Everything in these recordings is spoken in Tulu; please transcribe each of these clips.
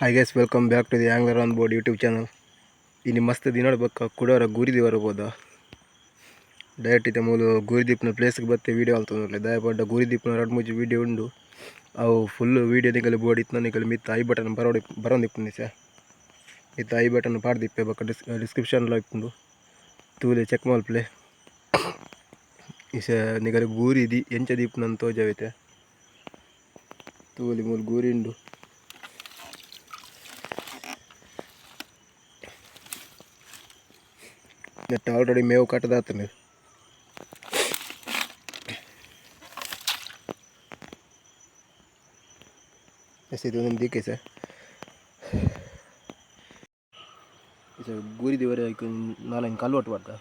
Hi guys, welcome back to the angler on board YouTube channel. ಇನಿ ಮಸ್ತ್ ದಿನಡ್ ಬೊಕ್ಕ ಕುಡೋರ ಗೂರಿ ದೀವರ ಪೋದ ಡೈರೆಕ್ಟ್ ಇತ್ತೆ ಮೂಲು ಗೂರಿ ದೀಪುನ ಪ್ಲೇಸ್ಗೆ ಬತ್ತೆ ವೀಡಿಯೋ ಮಲ್ತೊಂದುಲ್ಲೆ. ದಾಯೆ ಪಂಡ ಗೂರಿ ದೀಪುನ ರಡ್ಡ್ ಮೂಜಿ ವೀಡಿಯೋ ಉಂಡು. ಅವು ಫುಲ್ ವೀಡಿಯೋ ನಿಕಲೆ ಬೋಡಿತ್ತ್ಂಡ ನಿಕಲೆ ಮಿತ್ತ್ I button ಬರೋಡಿ ಬರೊಂದಿಪ್ಪುಂಡು ಇತ್ತೆ. ಮಿತ್ತ್ I button ಪಾಡ್ದಿಪ್ಪೆ ಬೊಕ್ಕ ಡಿಸ್ಕ್ರಿಪ್ಷನ್ ಲ ಇಪ್ಪುಂಡು. ತೂಲೆ ಚೆಕ್ ಮಲ್ಪುಲೆ. ಇಸೆ ನಿಕಲೆ ಗೂರಿ ದಿ ಎಂಚ ದೀಪುನಂದ್ ತೋಜಾವೆ ಇತ್ತೆ. ತೂವೊಲಿ ಮೂಲು ಗೂರಿ ಉಂಡು. ನೆಟ್ಟ್ ಆಲ್ರೆಡಿ ಮೇವು ಕಟ್ಟುದಾತುಂಡು. ಎಸ್ ಇದು ಒಂದೊಂದು ದೀಕೆ ಸರ್. ಗೂರಿ ದೀವರೆ ಐಕ್ ನಾಲೈನ್ ಕಲ್ಲ್ ಒಟ್ಟು ಪಾಡ್ದ.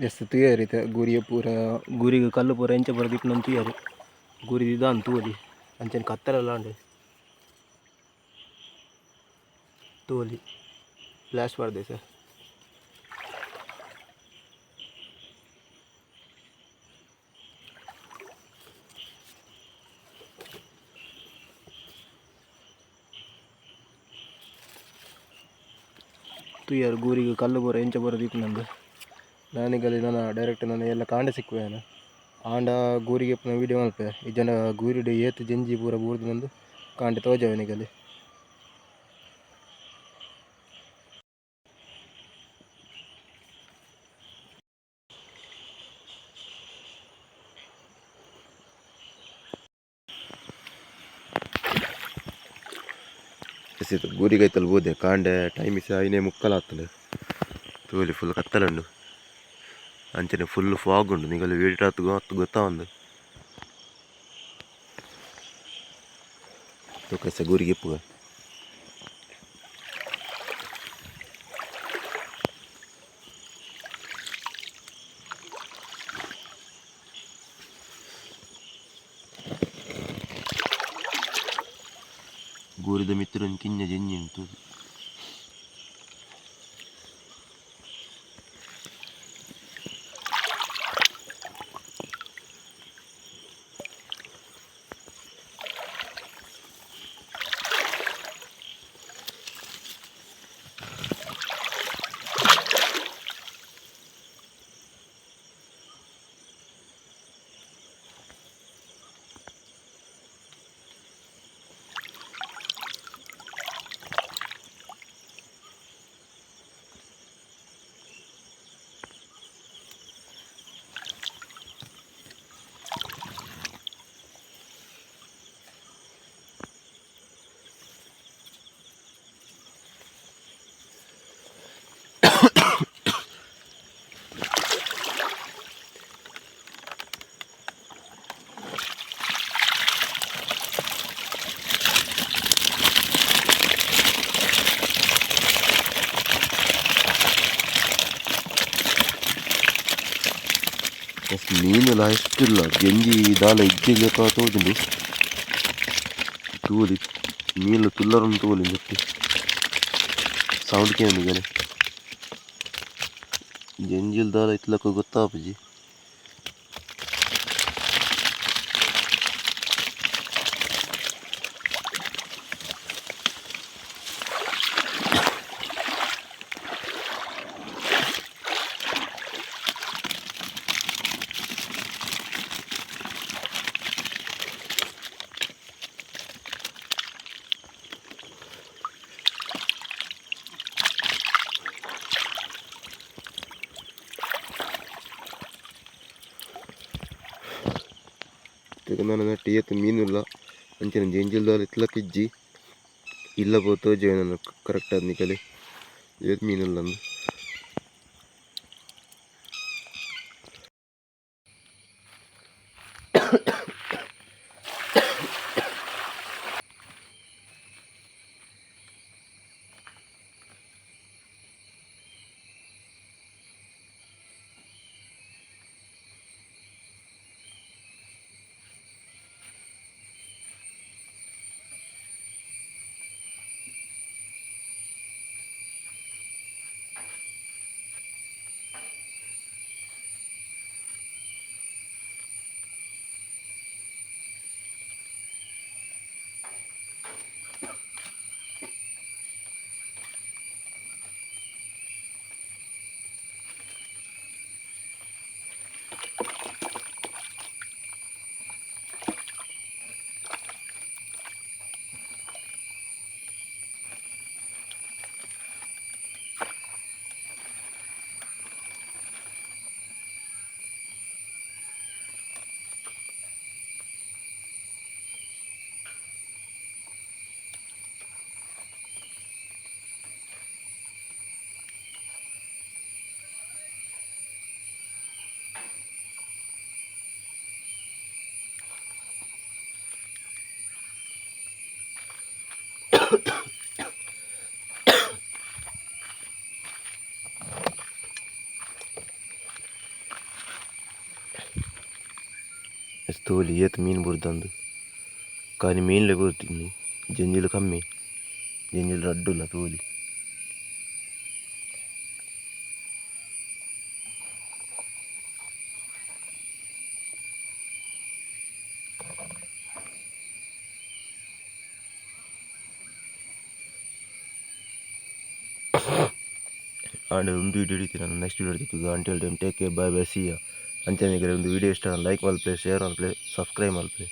ಎಸ್ ತೂಯೆರ್ ಇತ್ತೆ ಗೂರಿಯ ಪೂರ ಗೂರಿಗ್ ಕಲ್ಲ್ ಪೂರ ಎಂಚ ಪೂರ ದೀಪುನ ತೂಯೆರ್ ಗೂರಿ ದಿದಾನ್ ತೂವೊಲಿ ಅಂಚನೆ ಕತ್ತಲೆಲ ಆಂಡ್ ತೂವೊಲಿ ಫ್ಲ್ಯಾಶ್ ಪಾಡ್ದೆ ಸರ್. ತೂಯರ್ ಗೂರಿಗ್ ಕಲ್ಲ್ ಪೂರ ಎಂಚ ಪೂರ ದೀಪುನಂದ್ ನಾನಿಗಲಿ ನನ ಡೈರೆಕ್ಟ್ ನನ ಎಲ್ಲೆ ಕಾಂಡೆ ಸಿಕ್ಕುವೆ ಯಾನ್ ಆಂಡ ಗೂರಿಗೆ ಇಪ್ಪುನ ವೀಡಿಯೋ ಮಲ್ಪೆ ಇಜ್ಜಂಡ ಗೂರಿಡ್ ಏತ್ ಜೆಂಜಿ ಪೂರ ಬೂರ್ದುಂಡು ಕಾಂಡೆ ತೋಜಾವೆ ನಿಗಲೆ. ಗೂರಿಗೈತಲ್ ಬೋದೆ ಕಾಂಡೆ ಟೈಮ್ ಇಸ ಐನೆ ಮುಕ್ಕಲ್ ಆತುಂಡು ತೂಲಿ ಫುಲ್ ಕತ್ತಲುಂಡು ಅಂಚನೆ ಫುಲ್ ಫಾಗ್ ಉಂಡು ನಿಗಲ್ ವೀಡಿಯೋ ಗೊತ್ತಾವಂದು ತೂಕ ಇತ್ತೆ ಗೂರಿಗೆ ಇಪ್ಪುಗ. ಗೂರಿದ ಮಿತ್ತ್ ಒಂಜಿ ಕಿಂಜ ಜೆಂಜಿ ಉಂಡು ತೂದು. ಮೀನುಲ ಎಷ್ಟಿಲ್ಲ ಜೆಂಜಿ ದಾಲ ಇಜ್ಜಿ ಲೆಕ ತೋಜುಂಡು ತೂವೊಲಿ ಮೀನ್ಲ ತುಲ್ಲರನ್ ತೂವೊಲಿ ನೆಟ್ಟ್ ಸೌಂಡ್ ಕೇನುಗನೆ ಜೆಂಜಿಲ್ ದಾಲ ಇತ್ತಿಲಕ ಗೊತ್ತಾಪುಜಿ. ನನ ಏತ್ ಮೀನುಲ್ಲ ಅಂಚನೆ ಜೆಂಜಿಲ್ ದಾಲ ಇತ್ಲಕ ಇಜ್ಜಿ ಇಲ್ಲ ಪೋದು ತೋಜುವೆ ನನ ಕರೆಕ್ಟ್ ಆದ್ ನಿಕಲೆ ಏತ್ ಮೀನುಲ್ಲ ಅಂದ್. ತೂವೊಲಿ ಏತ್ ಮೀನ್ ಬುರ್ದಂದ್ ಕಾಲಿ ಮೀನ್‌ಲೆ ಬುರ್ದಿನಿ ಜೆಂಜಿಲ್ ಕಮ್ಮಿ ಜೆಂಜಿಲ್ ರಡ್ಡ್ ಉಲ್ಲ ತೂವೊಲಿ. ಆಂಡ ಉಂದು ವಿಡಿಯೋ ಇತ್ತೆ ನೆಕ್ಸ್ಟ್ ವಿಡಿಯೋ ತಿಕ್ಕುಗ. Until then take care, bye bye, see ya. ಅಂಚನೆ ನಿಕಲೆಗ್ ಉಂದು ವಿಡಿಯೋ ಇಷ್ಟ ಲೈಕ್ ಮಲ್ಪುಲೆ, ಶೇರ್ ಮಲ್ಪುಲೆ, ಸಬ್ಸ್ಕ್ರೈಬ್ ಮಲ್ಪುಲೆ.